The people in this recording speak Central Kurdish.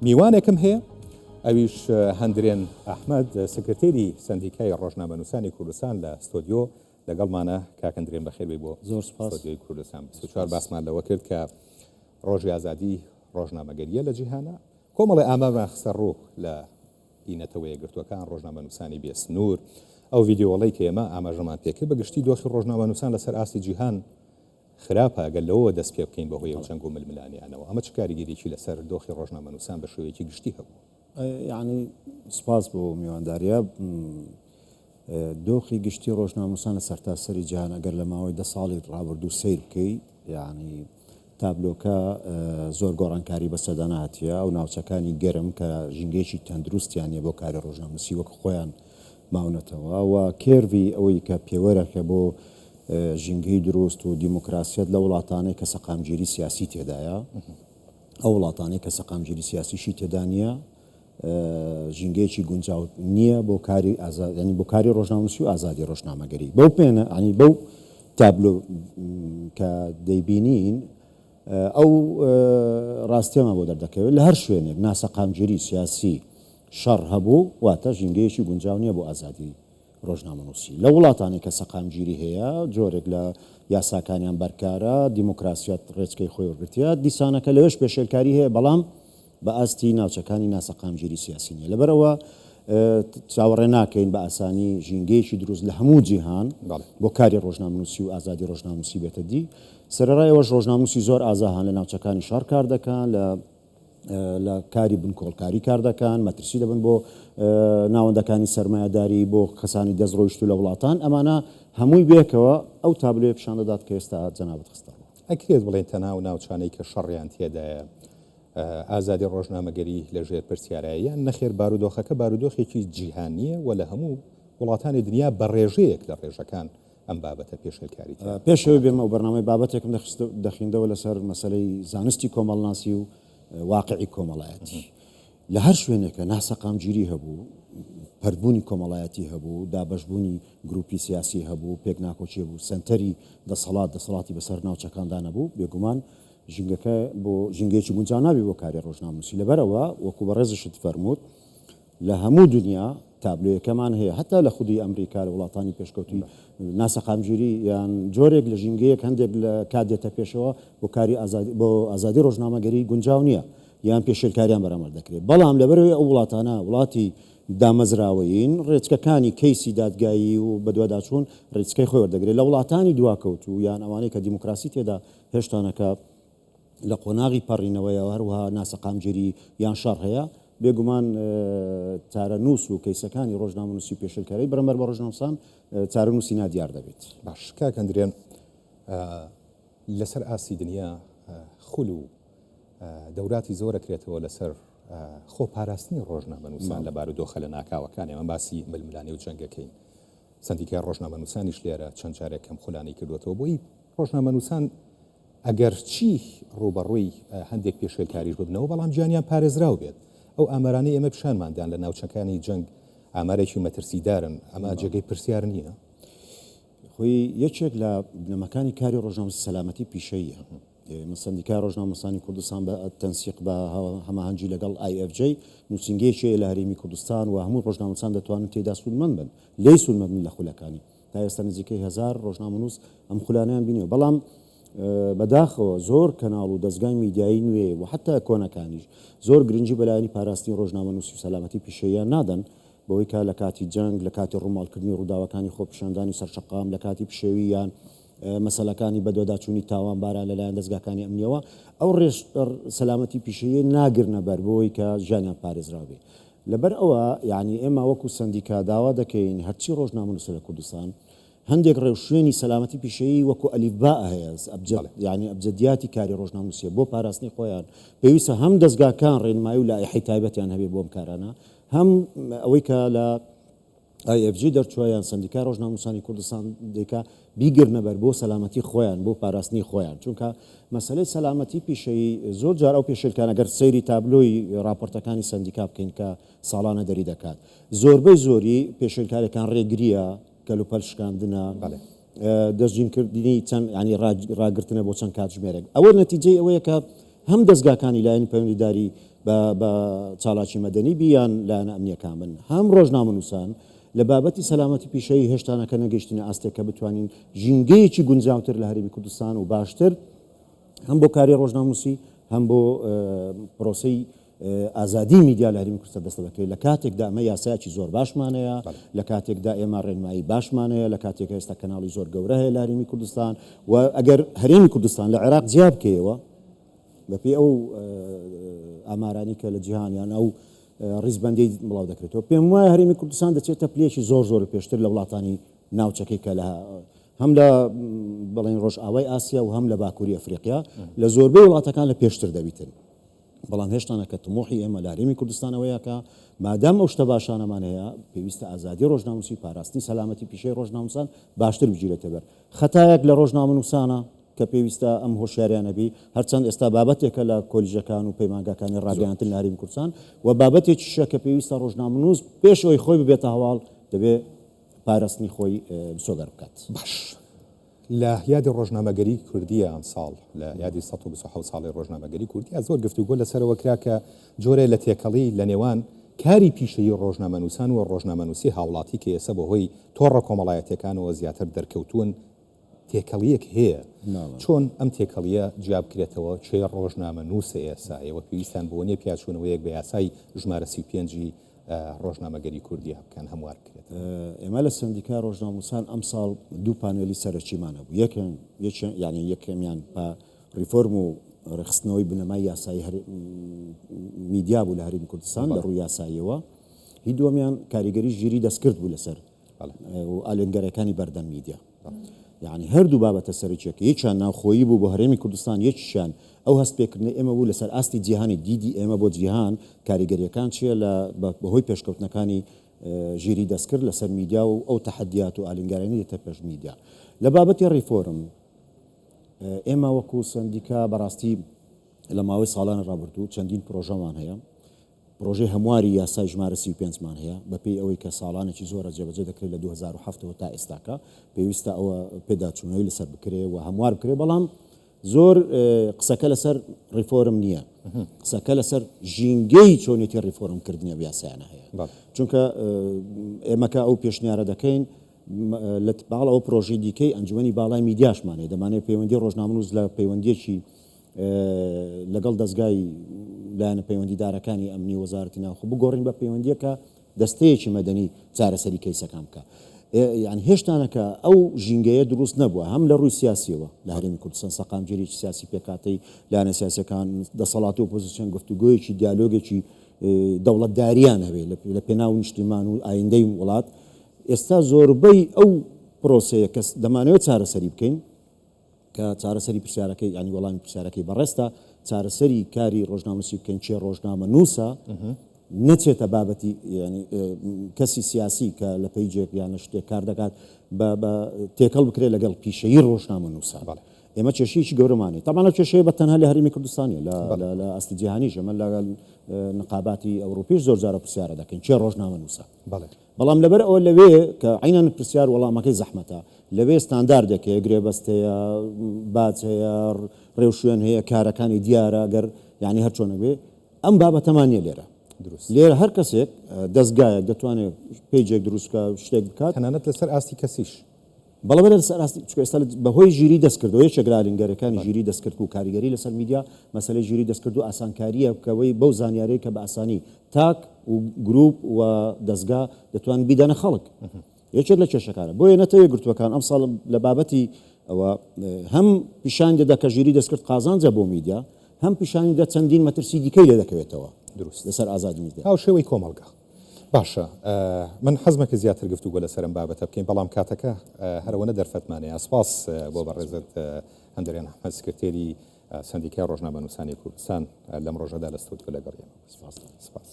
میوانێکم هەیە ئەویش هەندرێن ئەحمەد سکرتێری سەندیکای ڕۆژنامەنووسانی کوردستان لە ستۆدیۆ لەگەڵمانە. کاک هەندرێن بەخێر بێی بۆ زۆر سوپاس. ستۆدیۆی کوردستان. 24 باسمان لەوە کرد کە ڕۆژی ئازادی ڕۆژنامەگەرییە لە جیهانا. کۆمەڵێ ئامارمان خستە ڕوو لە ئی نەتەوە یەکگرتووەکان، ڕۆژنامەنووسانی بێ سنوور، ئەو ڤیدیۆڵەی کە ئێمە ئاماژەمان پێکرد، بە گشتی دۆخی ڕۆژنامەنووسان لەسەر ئاستی جیهان خراپە، ئەگەر لەوەوە دەست پێ بکەین بەهۆی ئەو جەنگ و ململانێیانەوە، ئەمە چ کاریگەریی لەسەر دۆخی ڕۆژنامەنووسان بە شێوەیەکی گشتی هەبوو؟ یەعنی سوپاس بۆ میواندارییە. دۆخی گشتی ڕۆژنامەنووسان لە سەرتاسەری جیهان ئەگەر لە ماوەی دە ساڵی ڕابردوو سەیر بکەی یەعنی تابلۆکە زۆر گۆڕانکاری بەسەردا نەهاتیە، ئەو ناوچەکانی گەرم کە ژینگەیەکی تەندروستیان نیە بۆ کاری ڕۆژنامەنووسی وەک خۆیان ماونەتەوە و curve ی ئەوەی کە پێوەرەکە بۆ ژینگەی دروست و دیموکراسیەت لە وڵاتانەی کە سەقامگیری سیاسی تێدایە، ئەو وڵاتانەی کە سەقامگیری سیاسیشی تێدا نیە ژینگەیەکی گونجاو نییە بۆ کاری ئازاد ینی بۆ کاری ڕۆژنامەنووسی و ئازادی ڕۆژنامەگەری بەو پێنە ینی بەو تابلۆ کە دەیبینین ئەو ڕاستیەمان بۆ دەردەکەوێت لە هەر شوێنێک ناسەقامگیری سیاسی شەڕ هەبوو واتە ژینگەیەکی گونجاو نییە بۆ ئازادی ڕۆژنامەنووسی. لە وڵاتانێک کە سەقامگیری هەیە، جۆرێک لە یاساکانیان بەرکارە، دیموکراسیەت ڕێچکەی خۆی وەرگرتیە، دیسانەکە لەوێش پێشێلکاری هەیە، بەڵام بە ئاستی ناوچەکانی ناسەقامگیری سیاسی نییە. لەبەرئەوە چاوەڕێ ناکەین بە ئاسانی ژینگەیەکی دروست لە هەموو جیهان بۆ کاری ڕۆژنامەنووسی و ئازادی ڕۆژنامەنووسی بێتە دی. سەرەڕای ئەوەش ڕۆژنامەنووسی زۆر ئازا هەن لە ناوچەکانی شەڕ کار دەکەن، لە لە کاری بنکۆڵکاری کار دەکەن، مەترسی دەبن بۆ ناوەندەکانی سەرمایەداری، بۆ کەسانی دەستڕۆیشتوو لە وڵاتان، ئەمانە هەمووی بێکەوە ئەو تابلۆیە پیشان دەدات کە ئێستا جەنابت خستە ڕوو. ئەکرێت بڵێین تەنها ئەو ناوچانەی کە شەڕیان تێدایە ئازادی ڕۆژنامەگەری لە ژێر پرسیارایە یان نەخێر بارودۆخەکە بارودۆخێکی جیهانییە و لە هەموو وڵاتانی دنیا بە ڕێژەیەک لە ڕێژەکان ئەم بابەتە پێشێلکاری تیا پێش ئەوەی بێمە ئەو بەرنامەی بابەتێکم دەخیندەوە لەسەر مەسەلەی زانستی کۆمەڵناسی و واقعی کۆمەڵایەتی. لە هەر شوێنێکە ناسەقامگیری هەبوو، پەرتبوونی کۆمەڵایەتی هەبوو، دابەشبوونی گروپی سیاسی هەبوو، پێک ناکۆکی هەبوو، سەنتەری دەسەڵات دەسەڵاتی بەسەر ناوچەکاندا نەبوو، بێگومان ژینگەکە بۆ ژینگەیەکی گونجاو نابێ بۆ کاری ڕۆژنامەنووسی. لەبەرئەوە وەکو بەڕێزیشت فەرمووت لە هەموو دنیا تابلۆیەکەمان هەیە هەتا لە خودی ئەمریکا لە وڵاتانی پێشکەوتووی ناسەقامگیری یان جۆرێک لە ژینگەیەک هەندێک لە کات دێتە پێشەوە بۆ کاری ئازادی بۆ ئازادی ڕۆژنامەگەری گونجاو نییە یان پێشێلکاریان بەرامبەر دەکرێت بەڵام لەبەرئەوەی ئەو وڵاتانە وڵاتی دامەزراوەیین ڕێچکەکانی کەیسی دادگایی و بەدواداچوون ڕێچکەی خۆی وەردەگرێت لە وڵاتانی دواکەوتوو یان ئەوانەی کە دیموکراسی تێدا هێشتانەکە لە قۆناغی پەڕینەوەیە و هەروەها ناسەقامگیری یان شەڕ هەیە، بێگومان چارەنووس و کەیسەکانی ڕۆژنامەنووسی و پێشێلکاریی بەرامبەر بە ڕۆژنامەنووسان چارەنووسی نادیار دەبێت. باش کاک ئەندرێن لەسەر ئاستی دنیا خول و دەوراتی زۆر ئەکرێتەوە لەسەر خۆپاراستنی ڕۆژنامەنووسان لە بارودۆخە لەناکاوەکان، ئێمە باسی ململانێ و جەنگەکەین، سەندیکای ڕۆژنامەنووسانیش لێرە چەند جارێک کەم خولانەی کردووەتەوە بۆی ڕۆژنامەنووسان ئەگەرچی ڕووبەڕووی هەندێک پێشێلکاریش ببنەوە، بەڵام گیانیان پارێزراو بێت. ئەو ئامارانەی ئێمە پیشانمان دان لە ناوچەکانی جەنگ ئامارێکی مەترسیدارن، ئەمە جێگەی پرسیار نییە؟ خۆی یەکێک لە بنەماکانی کاری ڕۆژنامەنووسی سەلامەتی پیشەییە. ئێمە سەندیکای ڕۆژنامەنووسانی کوردستان بە تەنسیق بە هەماهەنگی لەگەڵ IFJ نووسینگەیەکی هەیە لە هەرێمی کوردستان و هەموو ڕۆژنامەنووسان دەتوانن تێیدا سوودمەند بن، لێی سوودمەند بن لە خولەکانی. تا ئێستا نزیکەی هەزار ڕۆژنامەنووس ئەم خولانەیان بینیوە، بەڵام بەداخەوە زۆر کەناڵ و دەزگای میدیایی نوێ و حەتا کۆنەکانیش زۆر گرنگی بە لایەنی پاراستنی ڕۆژنامەنووسی و سەلامەتی پیشەییان نادەن، بەوەی کە لە کاتی جەنگ، لە کاتی ڕووماڵکردنی ڕووداوەکانی خۆپیشاندانی سەرشەقام، لە کاتی پشێوی یان مەسەلەکانی بەدواداچوونی تاوانباران لەلایەن دەزگاکانی ئەمنییەوە ئەو ڕێژ سەلامەتی پیشەییە ناگرنە بەر بۆی کە ژیانیان پارێزراو بێ. لەبەر ئەوە یانی ئێمە وەکو سەندیکا داوا دەکەین هەرچی ڕۆژنامەنووسە لە کوردستان هەندێک ڕێوشوێنی سەلامەتی پیشەیی وەکو ئەلیفبا هەیە ئەبجەد یانی ئەبجەدیاتی کاری ڕۆژنامەنووسیە بۆ پاراستنی خۆیان پێویستە هەم دەزگاکان ڕێنمایی و لائیحەی تایبەتیان هەبێ بۆ ئەم کارانە هەم ئەوەی کە لە IFG دەرچووە یان سەندیکای ڕۆژنامەنووسانی کوردستان دەیکا بیگرنە بەر بۆ سەلامەتی خۆیان بۆ پاراستنی خۆیان چونکە مەسەلەی سەلامەتی پیشەیی زۆر جار ئەو پێشێلکان ئەگەر سەیری تابلۆی ڕاپۆرتەکانی سەندیکا بکەین کە ساڵانە دەری دەکات زۆربەی زۆری پێشێلکارەکان ڕێگریە کەلوپەل شکاندنە دەستگیرکردنی چەند ینی ڕاگرتنە بۆ چەند کاتژمێرێک ئەوە نەتیجەی ئەوەیە کە هەم دەزگاکانی لایەنی پەیوەندیداری بە بە چالاکی مەدەنی بی یان لایەنە ئەمنییەکان بن، هەم ڕۆژنامەنووسان لە بابەتی سەلامەتی پیشەیی هێشتانەکە نەگەیشتینە ئاستێک کە بتوانین ژینگەیەکی گونجاوتر لە هەرێمی کوردستان و باشتر هەم بۆ کاری ڕۆژنامەنووسی هەم بۆ پرۆسەی ئازادی میدیا لە هەرێمی کوردستان دەستە دەکرێت لە کاتێکدا ئەمە یاسایەکی زۆر باشمان هەیە لە کاتێکدا ئێمە ڕێنمایی باشمان هەیە لە کاتێک ئێستا کەناڵی زۆر گەورە هەیە لە هەرێمی کوردستان و ئەگەر هەرێمی کوردستان لە عێراق جیا بکەیەوە بەپێی ئەو ئامارانی کە لە جیهان یان ئەو ڕیزبەندی بڵاو دەکرێتەوە پێم وایە هەرێمی کوردستان دەچێتە پلەیەکی زۆر زۆر پێشتر لە وڵاتانی ناوچەکەی کە لە هەم لە بڵێن ڕۆژئاوای ئاسیا و هەم لە باکووری ئەفریقیا لە زۆربەی وڵاتەکان لە پێشتر دەبیتن. بەڵام هێشتانە کە تموحی ئێمە لە هەرێمی کوردستان ئەوەیە کە مادام ئەو شتە باشانەمان هەیە پێویستە ئازادی ڕۆژنامەنووسی پاراستنی سەلامەتی پیشەی ڕۆژنامەنووسان باشتر بگیرێتە بەر. خەتایەک لە ڕۆژنامەنووسانە کە پێویستە ئەم هۆشیاریانە بی هەرچەند ئێستا بابەتێکە لە کۆلیژەکان و پەیمانگاکانی ڕاگەیاندن لە هەرێمی کوردستان و بابەتێکیشە کە پێویستە ڕۆژنامەنووس پێش ئەوەی خۆی ببێتە هەواڵ دەبێ پاراستنی خۆی مسۆگەر بکات. باش لە یادی ڕۆژنامەگەریی کوردییە ئەمساڵ، لە یادی 127 ساڵەی ڕۆژنامەگەری کوردییە زۆر گفتوگۆ لەسەرەوە کرا کە جۆرێ لە تێکەڵی لە نێوان کاری پیشەیی ڕۆژنامەنووسان و ڕۆژنامەنووسی هاوڵاتی کە ئێسە بە هۆی تۆڕە کۆمەڵایەتیەکانەوە زیاتر دەرکەوتوون تێکەڵییەک هەیە چۆن ئەم تێکەڵییە جیا بکرێتەوە کێ ڕۆژنامەنووسە ئێسا ئێوە پێویستان بەوە نیە پیاچوونەوەیەک بە یاسای ژمارە 35 ی ڕۆژنامەگەری کوردیە بکەن هەموار بکرێت. ئێمە لە سەندیکای ڕۆژنامەنووسان ئەمساڵ دوو پانێلی سەرەکیمان هەبوو، یەکەم یانی یەکەمیان بە ڕیفۆرم و ڕێکخستنەوەی بنەمای یاسایی میدیا بوو لە هەرێمی کوردستان لە ڕووی یاساییەوە، هی دووەمیان کاریگەری ژیری دەستکرد بوو لەسەر و ئالنگەرەکانی بەردەم میدیا. یەعنی هەردوو بابەتە سەرەکیەکە یەکیان ناوخۆیی بوو بۆ هەرێمی کوردستان یەکیشیان ئەو هەست پێکردنەی ئێمە بوو لەسەر ئاستی جیهانی دیدی ئێمە بۆ جیهان کاریگەریەکان چیە لە بەهۆی پێشکەوتنەکانی ژیری دەستکرد لەسەر میدیا و ئەو تەحەدیات و ئالنگاریانەی دێتە پێش میدیا لە بابەتی ڕیفۆرم ئێمە وەکو سەندیکا بەڕاستی لە ماوەی ساڵانی ڕابردوو چەندین پرۆژەمان هەیە پرۆژەی هەمواری یاسای ژمارە 35 مان هەیە، بەپێی ئەوەی کە ساڵانێکی زۆرە جێبەجێ دەکرێت لە 2007 ەوە تا ئێستاکە، پێویستە ئەوە پێداچوونەوەی لەسەر بکرێ و هەموار بکرێ، بەڵام زۆر قسەکە لەسەر ڕیفۆرم نییە، قسەکە لەسەر ژینگەی چۆنێتی ڕیفۆرم کردنی ئەو یاسایانە هەیە. چونکە ئێمە کە ئەو پێشنیارە دەکەین لە باڵ ئەو پرۆژەی دیکەی ئەنجومەنی باڵای میدیاشمان هەیە، دەمانەوێت پەیوەندی ڕۆژنامەنووس لە پەیوەندییەکی لەگەڵ دەزگای لایەنە پەیوەندیدارەکانی ئەمنی وەزارەتی ناوخۆ بگۆڕین بە پەیوەندییەکە دەستەیەکی مەدەنی چارەسەری کەیسەکان بکا. یانی هێشتانەکە ئەو ژینگەیە دروست نەبووە هەم لە ڕووی سیاسیەوە لە هەرێمی کوردستان سەقامگیریی سیاسی پێکهاتەی لایەنە سیاسیەکان دەسەڵات و ئۆپۆزیسیۆن گفتوگۆیەکی دیالۆگێکی دەوڵەتداریان هەبێ لە پێناو نیشتیمان و ئایندەی وڵات ئێستا زۆربەی ئەو پرۆسەیە کە دەمانەوێت چارەسەری بکەین کە چارەسەری پرسیارەکەی یانی وەڵامی پرسیارەکەی بەڕێزتە، چارەسەری کاری ڕۆژنامەنووسی بکەین کێ ڕۆژنامەنووسە نەچێتە بابەتی یانی کەسی سیاسی کە لە پەیجێک یان لە شتێک کار دەکات بە بە تێکەڵ بکرێت لەگەڵ پیشەیی ڕۆژنامەنووسە. بەڵێ. ئێمە کێشەیەکی گەورەمان هەیە. تەبعەن ئەو کێشەیە بە تەنها لە هەرێمی کوردستان نییە، لە بەڵێ. لە ئاستی جیهانیش ئێمە لەگەڵ نقاباتی ئەوروپیش زۆر جارە پرسیارە دەکەین کێ ڕۆژنامەنووسە؟ بەڵێ. بەڵام لەبەر ئەوە لەوێ کە عەینەن پرسیار وەڵامەکەی زەحمەتە، لەوێ ستانداردێک هەیە، گرێبەست هەیە، باج هەیە، ڕێوشوێن هەیە، کارەکانی دیارە، گەر یانی هەر چۆنێک بێ، ئەم بابەتەمان نییە لێرە. دروست. لێرە هەر کەسێک، دەزگایەک دەتوانێ پەیجێک دروست بکا، شتێک بکات. تەنانەت لەسەر ئاستی کەسیش. بەڵێ بەڵێ لەسەر ئاستی، چونکە ئێستا بەهۆی ژیری دەستکردەوە، یەکێک لە ئالنگەرەکانی ژیری دەستکرد و کاریگەری لەسەر میدیا، مەسەلەی ژیری دەستکرد و ئاسانکارییە کەوەی بەو زانیاریەی کە بە ئاسانی تاک و گروپ و دەزگا دەتوانن بیدەنە خەڵک. یەکێک لە کێشەکانە. بۆیە نەتەوە یەکگرتووەکان ئەمساڵ لە بابەتی ئەوە هەم پیشانی دەدا کە ژیری دەستکرد قازانجە بۆ میدیا، هەم پیشانی دەدا چەندین مەترسی دیکەی لێ دەکەوێتەوە دروست. لەسەر ئازادی میدیا. هاوشێوەی کۆمەڵگا. باشە من حەزمە کە زیاتر گفتوگۆ لەسەر ئەم بابەتە بکەین بەڵام کاتەکە هەرەوەنە دەرفەتمان هەیە سپاس بۆ بەڕێزت هەندرێن ئەحمەد سکرتێری سەندیکای ڕۆژنامەنووسانی کوردستان لەم ڕۆژەدا لە ستۆدیۆ لەگەڵ ئێمە سپاس.